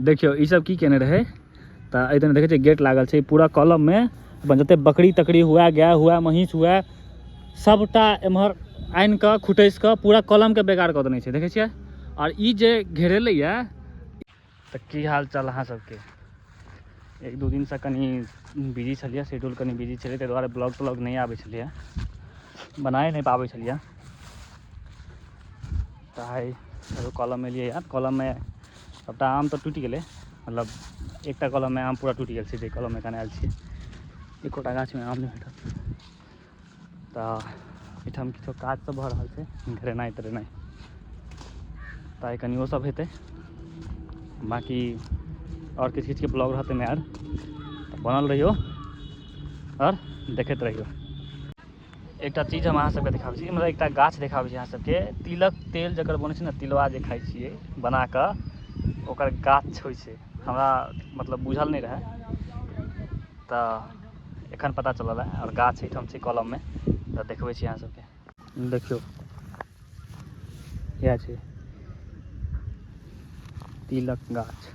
देखियौ ई सब की केने रहै तऽ एहि दने देखै छियै गेट लागल छै पूरा कलममे अपन जते बकरी तकरी हुए, गाय हुए, महींस हुए, सबटा एम्हर आनि कऽ खुटैस कऽ पूरा कलमके बेगार कऽ देने छै, देखै छियै। आओर ई जे घेरेलैया। तऽ की हाल चाल अहाँ सबके? एक दू दिनसँ कनि बिजी छलियै, शेड्यूल कनि बिजी छलै, ताहि दुआरे ब्लॉग तलॉग नहि आबै छलैया, बनाए नहि पाबै छलियै। तऽ आइ फेरो कलम एलियै यार, कलममे सबटा आम तऽ टूटि गेलै, मतलब एकटा कलममे आम पूरा टूटि गेल छै, जे कलममे एखन आयल छियै एकोटा गाछमे आम नहि भेटल। तऽ एहिठाम किछो काज सब भऽ रहल छै, घेरेनाइ तेरेनाइ, तऽ आइ कनि ओ सब हेतै। बाँकी आओर किछु किछुके ब्लॉग रहतै एहिमे ऐड, तऽ बनल रहियौ आओर देखैत रहियौ। एकटा चीज हम अहाँ सबके देखाबै छी, मतलब एकटा गाछ देखाबै छी अहाँ सबके, तिलक तेल जकर बनै छै ने, तिलवा जे खाइ छियै बनाकऽ, ओकर गाछ होइ छै। हमरा मतलब बुझल नहि रहै, तऽ एखन पता चलल है। आओर गाछ एहिठाम छै कलममे, तऽ देखबै छी अहाँ सबके। देखियौ इएह छै तिलक गाछ,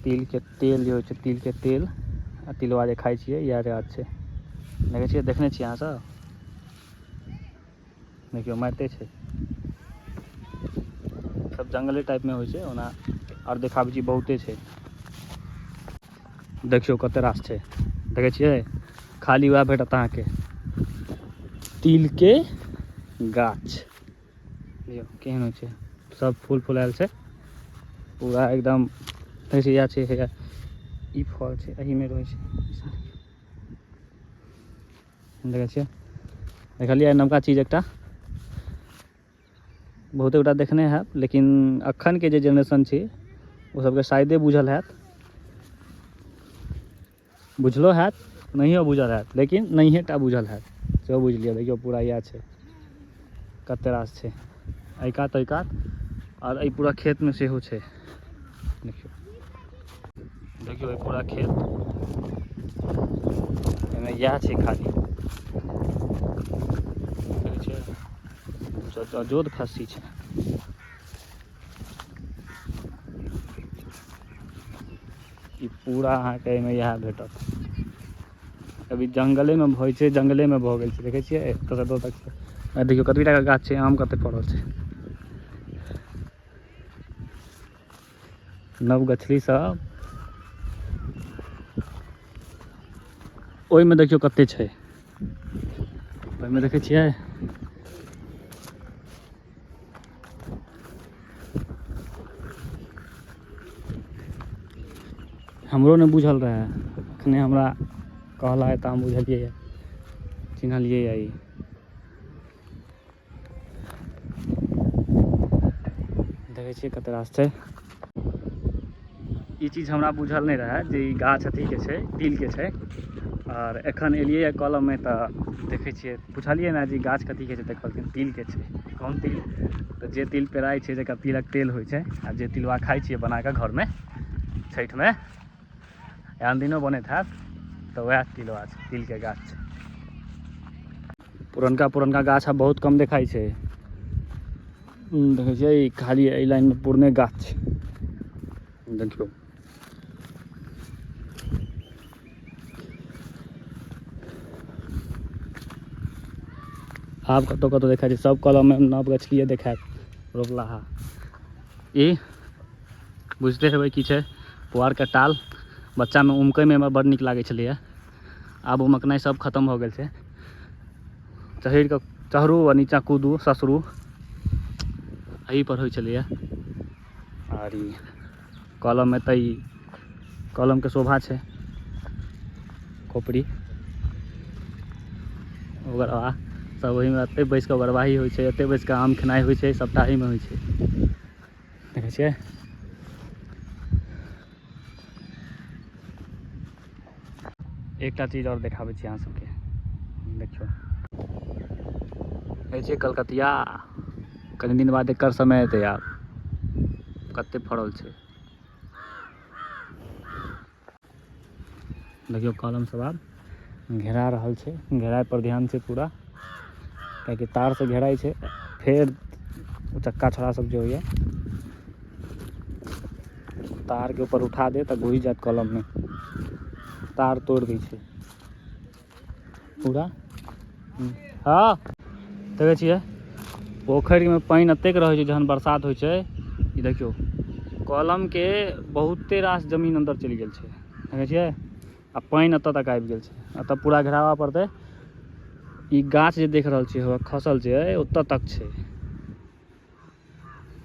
तिलके तेल जे होइ छै, तिलके तेल आ तिलवा जे खाइ छियै, इएह गाछ छै। देखै छियै, देखने छियै अहाँ सब? देखियौ मारिते छै, सब जंगले टाइपमे होइ छै ओना। आओर देखाबै छी बहुते छै, देखियौ कते रास छै, देखै छियै? खाली वएह भेटत अहाँके तिलके गाछ। देखियौ केहन होइ छै, सब फूल फुलायल छै पूरा एकदम। देखै छियै, इएह छै, हैया ई फल छै, एहिमे रहै छै। देखै छियै, देखलियै नवका चीज एकटा, बहुते गोटा देखने हैब, लेकिन अखनके जे जेनरेशन छै ओ सबके शायदे बुझल हैत, बुझलो हैत नहियो बुझल हैत, लेकिन नहिये टा बुझल हैत, सेहो बुझि लिअ। देखियौ पूरा इएह छै, कते रास छै एहि कात ओहि कात, आओर एहि पूरा खेतमे सेहो छै। देखियौ, देखियौ एहि पूरा खेत, एहिमे इएह छै खाली। देखै छियै, जोत खस्सी छै। ई पूरा अहाँके एहिमे इएह भेटत। अभी जंगलेमे होइ छै, जंगलेमे भऽ गेल छै, देखै छियै एतऽसँ एतऽ तक छै। आ देखियौ कतबी टाके गाछ छै, आम कते फड़ल छै, नव गछली सब ओहिमे देखियौ कते छै, ओहिमे देखै छियै। हमरो नहि बुझल रहै, एखने हमरा कहला तऽ हम बुझलियै, चिन्हलियै ई। देखै छियै कते रास छै। ई चीज हमरा बुझल नहि रहै जे ई गाछ अथीके छै, तिलके छै। आओर एखन एलियै कलममे तऽ देखै छियै, पुछलियै ने जे ई गाछ कथीके छै, तऽ कहलखिन तिलके छै। कोन तिल? तऽ जे तिल पेराइ छै, जकर तिलक तेल होइ छै, आ जे तिलवा खाइ छियै बनाकऽ घरमे छठिमे, आन दिनो बनैत हैत, तऽ वएह तिलवा छै, तिलके गाछ छै। पुरनका पुरनका गाछ आब बहुत कम देखाइ छै। देखै छियै खाली एहि लाइनमे पुरने गाछ छै। देखियौ आब कतहु कतहु देखाइ छै, सब कलममे नव गछलिए देखायत रोपलाहा। ई बुझते हेबै की छै, पुआरके टाल। बच्चामे उमकैमे हमरा बड़ नीक लागै छलैए, आब उमकनाइ सब खतम भऽ गेल छै। चढ़ि कऽ चढ़ू आ नीचाँ कूदू ससरू, एही पर होइ छलैए। आर ई कलममे तऽ ई कलमके शोभा छै, खोपड़ी ओगरवाह सब ओहिमे एते बैस कऽ ओगरवाही होइ छै, एते बैस कऽ आम खेनाइ होइ छै, सबटा एहिमे होइ छै। देखै छियै एकटा चीज आओर देखाबै छी अहाँ सबके। देखियौ होइ छै कलकतिया, कनि दिन बाद एकर समय एतै। आब कते फड़ल छै देखियौ। कलम सब आब घेरा रहल छै, घेराइ पर ध्यान छै पूरा, कियाकि तार से घेराइ छै, फेर उचक्का छोड़ा सब जे होइया। तारके ऊपर उठा देत आ घुसि जायत कलममे। तार तोड़ि दै छै पूरा। हँ, देखै छियै पोखरिमे पानि एतेक रहै छै जहन बरसात होइ छै। ई देखियौ, कलमके बहुते रास जमीन अन्दर चलि गेल छै, देखै छियै? आ पानि एतऽ तक आबि गेल छै। एतऽ पूरा घेराबऽ पड़तै। ई गाछ जे देख रहल छियै, खसल छै, ओतऽ तक छै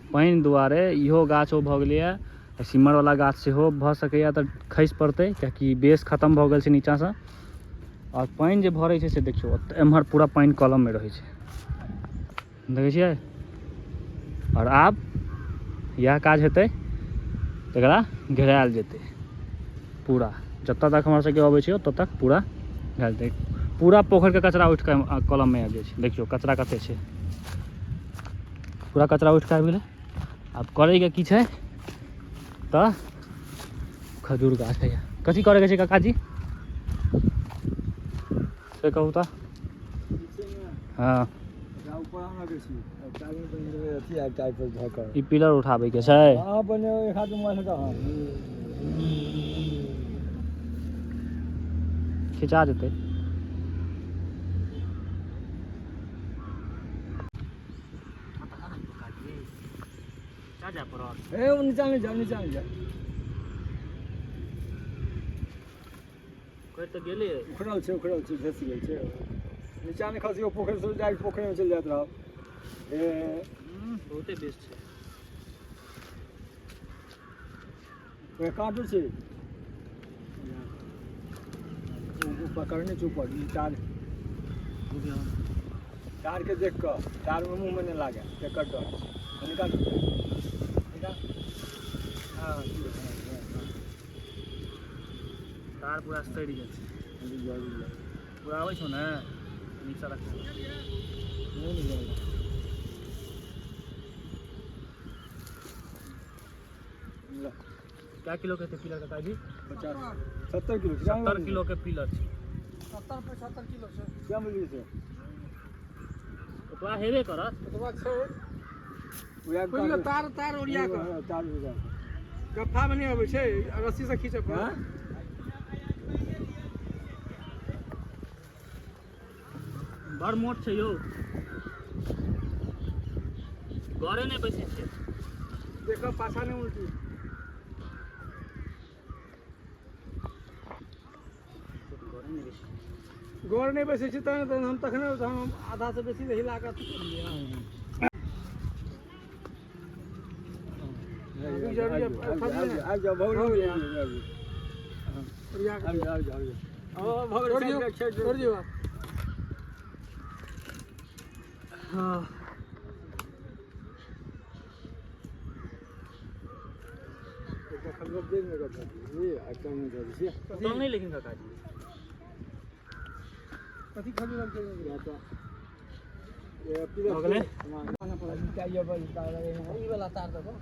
पानि दुआरे। इहो गाछ ओ भऽ गेलैए। सिमरवला गाछ सेहो भऽ सकैए तऽ खसि पड़तै, किएकि बेस खतम भऽ गेल छै नीचाँसँ। आओर पानि जे भरै छै से देखियौ, एम्हर पूरा पानि कलममे रहै छै, देखै छियै? आओर आब इएह काज हेतै, एकरा घेरायल जेतै पूरा। जतऽ तक हमरा सबके अबै छै ओतऽ तक पूरा घेरायल जेतै। पूरा पोखरिके कचरा उठि कऽ कलममे आबि जाइ छै। देखियौ कचरा कते छै, पूरा कचरा उठि कऽ आबि गेलै। आब करैके की छै तऽ खजूर गाछ है। कथी करैके छै काकाजी से कहू तऽ? हँ, ई पिलर उठाबैके छै। खिंचा जेतै। नीचा नहि जाउ, नीचा नहि जाउ। तऽ गेलै। उखड़ल छै, उखड़ल छै, धसि गेल छै। नीचा नहि खसियौ, पोखरि से जाके पोखरिमे चलि जाइत रहब। ए बहुते बेस छै। काँटो छै, पकड़ने छै ऊपर। ई तार, तारके देख कऽ, तारमे मुँहमे नहि लागै, तकर डर छै। निकाल, निकाल। हँ। तार पूरा सड़ि गेल छै। पूरा आबै छौ ने, नीकसँ रखने। कए किलो के हेतै पिलर काकाजी? 50 70 किलो। 70 किलो के पिलर छै। 70 75 किलो छै। क्या मिली छै? ओतबा हेबे करत। ओतबा छै। तार तार ओरिया कऽ, तार ओरिया कऽ गफ्फामे नहि अबै छै, रस्सीसँ खींचऽ पड़त। बड़ मोट छै यौ, गरे नहि बैसै छै। देखऽ, पाछा नहि उल्टी। गौर नहि बैसै छै तहन हम तखने हम आधासँ बेसी हिला कऽ अथी कऽ। हाँ। नहीं, लेकिन काका जी कथी खजूर? भऽ गेलै। ई वाला तार देबो।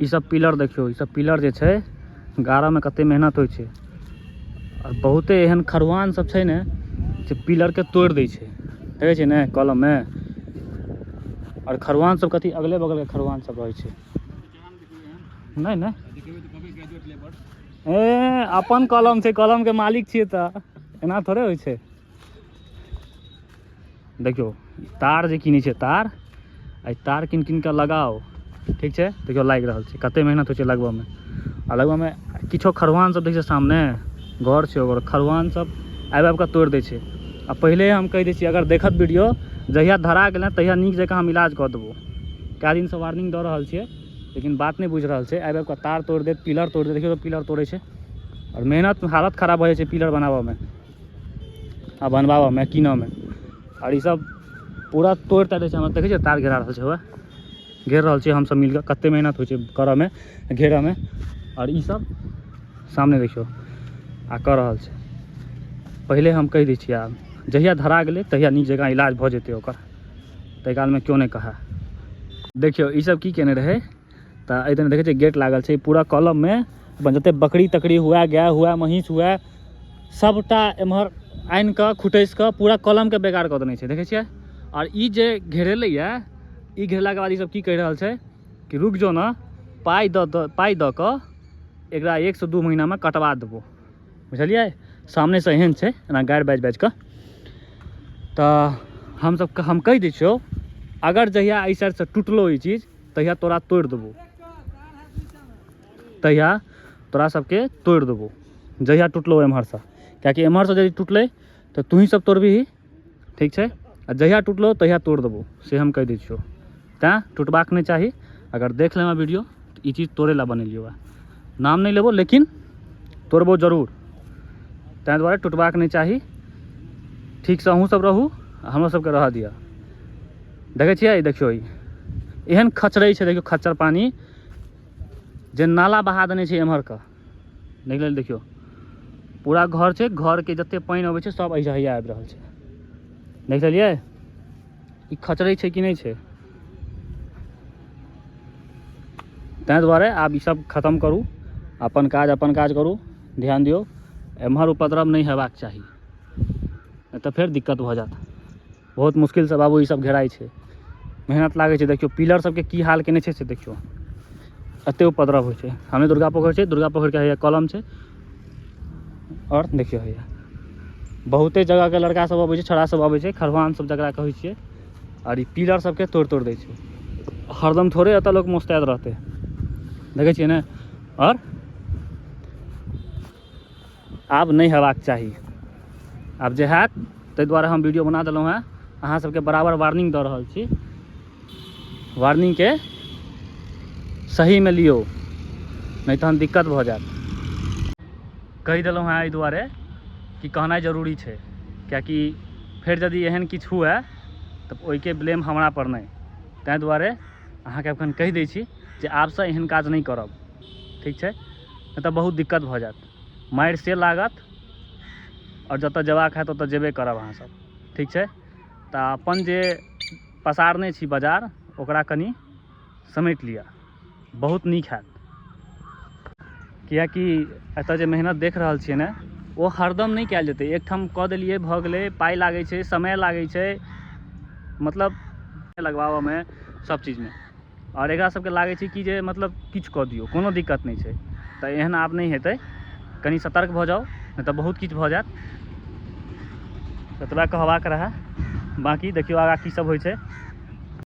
ई सब पिलर देखियौ, ई सब पिलर जे छै गाड़ऽमे कते मेहनत होइ छै। आओर बहुते एहन खरुआन सब छै ने जे पिलरके तोड़ि दै छै, देखै छै ने कलममे। आओर खरुआन सब कथी अगले बगलके खरुआन सब रहै छै। नहि नहि, ए अपन कलम छै, कलमके मालिक छियै तऽ एना थोड़े होइ छै। देखियौ तार जे किनै छै तार, एहि तार कीन कीन कऽ लगाउ, ठीक छै? देखियौ लागि रहल छै, कते मेहनत होइ छै लगबऽमे। आ लगबऽमे किछो खरुआन सब देखै छै, सामने घर छै ओकर, खरुआन सब आबि आबि कऽ तोड़ि दै छै। आ पहिले हम कहि दै छियै, अगर देखत वीडियो, जहिया धरा गेलै तहिया नीक जकाँ हम इलाज कऽ देबो। कए दिनसँ वार्निंग दऽ रहल छियै, लेकिन बात नहि बुझि रहल छै। आबि आबि कऽ तार तोड़ि देत, पिलर तोड़ि देत। देखियौ तऽ पिलर तोड़ै छै। आओर मेहनत, हालत खराब भऽ जाइ छै पिलर बनाबऽमे आ बनबाबऽमे, कीनऽमे। आओर ईसब पूरा तोड़ि ताड़ि दै छै। हमरा देखै छियै तार घेरा रहल छै, हौवे घेर रहल छियै हमसब मिलकऽ। कते मेहनत होइ छै करऽमे, घेरऽमे। आओर ईसब सामने देखियौ आ कऽ रहल छै। पहिले हम कहि दै छियै, आब जहिया धरा गेलै तहिया नीक जकाँ इलाज भऽ जेतै ओकर, ताहि कालमे केओ नहि कहए। देखियौ ई सब की केने रहै, तऽ एहि दने देखै छियै गेट लागल छै, पूरा कलममे अपन जते बकरी तकरी हुए, गाय हुए, महींस हुए, सबटा एम्हर आनि कऽ खुटैस कऽ पूरा कलमके बेकार कऽ देने छै, देखै छियै। आओर ई जे घेरेलैए, ई घेरलाके बाद ई सब की कहि रहल छै कि रुकि जो ने, पाइ दऽ कऽ एकरा 1 से 2 महीनामे कटवा देबो, बुझलियै। सामनेसँ एहन छै एना गारि बाजि बाजि कऽ। तऽ हमसब हम कहि दै छियौ, अगर जहिया एहि साइडसँ टुटलो ई चीज तहिया तोरा तोड़ि देबो, तहिया तोरा सबके तोड़ि देबो जहिया टुटलो एम्हरसँ, कियाकि एम्हरसँ यदि टुटलै तऽ तूही सब तोड़बिही, ठीक छै। आ जहिया टुटलो तहिया तोड़ि देबो, से हम कहि दै छियौ। तैँ टुटबाक नहि चाही। अगर देख लेमे वीडियो तऽ ई चीज तोड़ै लए बनेलियौ हँ, नाम नहि लेबो लेकिन तोड़बो जरूर, ताहि दुआरे टुटबाक नहि चाही। ठीकसँ अहूँ सब रहू आ हमरो सबके रहऽ दिअ। देखै छियै, देखियौ ई एहन खचरै छै, देखियौ खच्चर पानी जे नाला बहा देने छै एम्हरके, देख लेल। देखियौ पूरा घर छै, घरके जते पानि अबै छै सब एहि हैया आबि रहल छै, देख लेलियै। ई खचरै छै कि नहि छै? ताहि दुआरे आब ई सब खतम करू, अपन काज करू, ध्यान दियौ। एम्हर उपद्रव नहि हेबाक चाही, नहि तऽ फेर दिक्कत भऽ जायत। बहुत मुश्किलसँ बाबू ई सब घेराइ छै, मेहनत लागै छै। देखियौ पिलर सबके की हाल केने छै से देखियौ, एते उपद्रव होइ छै। सामने दुर्गा पोखरि छै, दुर्गा पोखरिके हैया कलम छै, आओर देखियौ हैया बहुते जगहके लड़का सब अबै छै, छोड़ा सब अबै छै, खरवान सब जकरा कहै छियै, आओर ई पिलर सबके तोड़ि तोड़ि दै छै। हरदम थोड़े एतऽ लोक मुस्तैद रहतै, देखै छियै ने। आओर आब नहि हेबाक चाही, आब जे हैत ताहि दुआरे हम वीडियो बना देलहुँ हेँ, अहाँ सबके बराबर वार्निंग दऽ रहल छी। वार्निंगके सहीमे लियौ, नहि तहन दिक्कत भऽ जायत। कहि देलहुँ हेँ एहि दुआरे कि कहनाइ जरूरी छै, कियाकि फेर यदि एहन किछु हुए तऽ ओहिके ब्लेम हमरा पर नहि। ताहि दुआरे अहाँके एखन कहि दै छी जे आबसँ एहन काज नहि करब, ठीक छै, नहि तऽ बहुत दिक्कत भऽ जायत, मारि से लागत, आओर जतऽ जेबाक हैत ओतऽ जेबे करब अहाँ सब, ठीक छै। तऽ अपन जे पसारने छी बाजार ओकरा कनि समेट लिअ, बहुत नीक हैत। कियाकि एतऽ जे मेहनत देख रहल छियै ने, ओ हरदम नहि कयल जेतै। एकठाम कऽ देलियै भऽ गेलै, पाइ लागै छै, समय लागै छै, मतलब लगबाबऽमे सब चीजमे। आओर एकरा सबके लागै छै कि जे मतलब किछु कऽ दियौ, कोनो दिक्कत नहि छै। तऽ एहन आब नहि हेतै, कनि सतर्क भऽ जाउ, नहि तऽ बहुत किछु भऽ जायत। ततबा कहबाक रहए, बाँकी देखियौ आगाँ की सब होइ छै।